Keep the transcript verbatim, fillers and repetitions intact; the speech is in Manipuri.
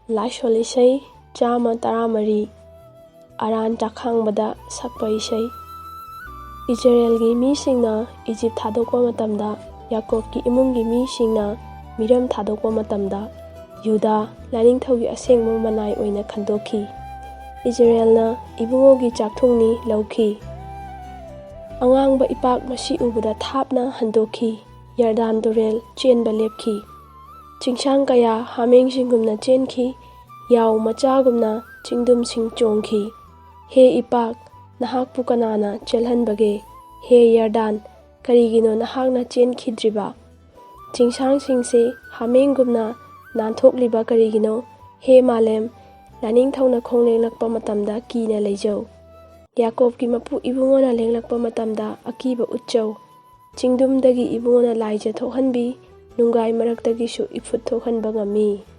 ꯂꯥꯏꯁꯣꯜ ꯏꯁꯩ ꯆꯥꯝꯃ ꯇꯔꯥꯃꯔꯤ꯫ ꯑꯔꯥꯟ ꯆꯥꯈꯥꯡꯕꯗ ꯁꯛꯄ ꯏꯁꯩ꯫ ꯏꯖꯔꯦꯜꯒꯤ ꯃꯤꯁꯤꯡꯅ ꯏꯖꯤꯞ ꯊꯥꯗꯣꯛꯄ ꯃꯇꯝꯗ, ꯌꯥꯀꯣꯕꯀꯤ ꯏꯃꯨꯡꯒꯤ ꯃꯤꯁꯤꯡꯅ ꯃꯤꯔꯝ ꯊꯥꯗꯣꯛꯄ ꯃꯇꯝꯗ, ꯌꯨꯗꯥ ꯂꯥꯏꯅꯤꯡꯊꯧꯒꯤ ꯑꯁꯦꯡꯕ ꯃꯅꯥꯏ ꯑꯣꯏꯅ ꯈꯟꯗꯣꯛꯈꯤ꯫ ꯏꯖꯔꯦꯜꯅ ꯏꯕꯨꯡꯉꯣꯒꯤ ꯆꯥꯛꯊꯨꯡꯅꯤ ꯂꯧꯈꯤ꯫ ꯑꯉꯥꯡꯕ ꯏꯄꯥꯛ ꯃꯁꯤ ꯎꯕꯗ ꯊꯥꯞꯅ ꯍꯟꯗꯣꯛꯈꯤ꯫ ꯌꯔꯗꯥꯟ ꯇꯨꯔꯦꯜ ꯆꯦꯟꯕ ꯂꯦꯞꯈꯤ꯫ ꯆꯤꯡꯁꯥꯡ ꯀꯌꯥ ꯍꯥꯃꯦꯡꯁꯤꯡꯒꯨꯝꯅ ꯆꯦꯟꯈꯤ꯫ ꯌꯥꯎ ꯃꯆꯥꯒꯨꯝꯅ ꯆꯤꯡꯗꯨꯝꯁꯤꯡ ꯆꯣꯡꯈꯤ꯫ ꯍꯦ ꯏꯄꯥꯛ, ꯅꯍꯥꯛꯄꯨ ꯀꯅꯥꯅ ꯆꯦꯜꯍꯟꯕꯒꯦ? ꯍꯦ ꯌꯔꯗꯥꯟ, ꯀꯔꯤꯒꯤꯅꯣ ꯅꯍꯥꯛꯅ ꯆꯦꯟꯈꯤꯗ꯭ꯔꯤꯕ? ꯆꯤꯡꯁꯥꯡꯁꯤꯡꯁꯦ ꯍꯥꯃꯦꯡꯒꯨꯝꯅ ꯅꯥꯟꯊꯣꯛꯂꯤꯕ ꯀꯔꯤꯒꯤꯅꯣ? ꯍꯦ ꯃꯥꯂꯦꯝ, ꯂꯥꯏꯅꯤꯡꯊꯧꯅ ꯈꯣꯡ ꯂꯦꯡꯂꯛꯄ ꯃꯇꯝꯗ ꯀꯤꯅ ꯂꯩꯖꯧ꯫ ꯌꯥꯀꯣꯕꯀꯤ ꯃꯄꯨ ꯏꯕꯨꯡꯉꯣꯅ ꯂꯦꯡꯂꯛꯄ ꯃꯇꯝꯗ ꯑꯀꯤꯕ ꯎꯠꯆꯧ꯫ ꯆꯤꯡꯗꯨꯝꯗꯒꯤ ꯏꯕꯨꯡꯉꯣꯅ ꯂꯥꯏꯖ ꯊꯣꯛꯍꯟꯕꯤ, ꯅꯨꯡꯒꯥꯏ ꯃꯔꯛꯇꯒꯤꯁꯨ ꯏꯐꯨꯠ ꯊꯣꯛꯍꯟꯕ ꯉꯝꯃꯤ꯫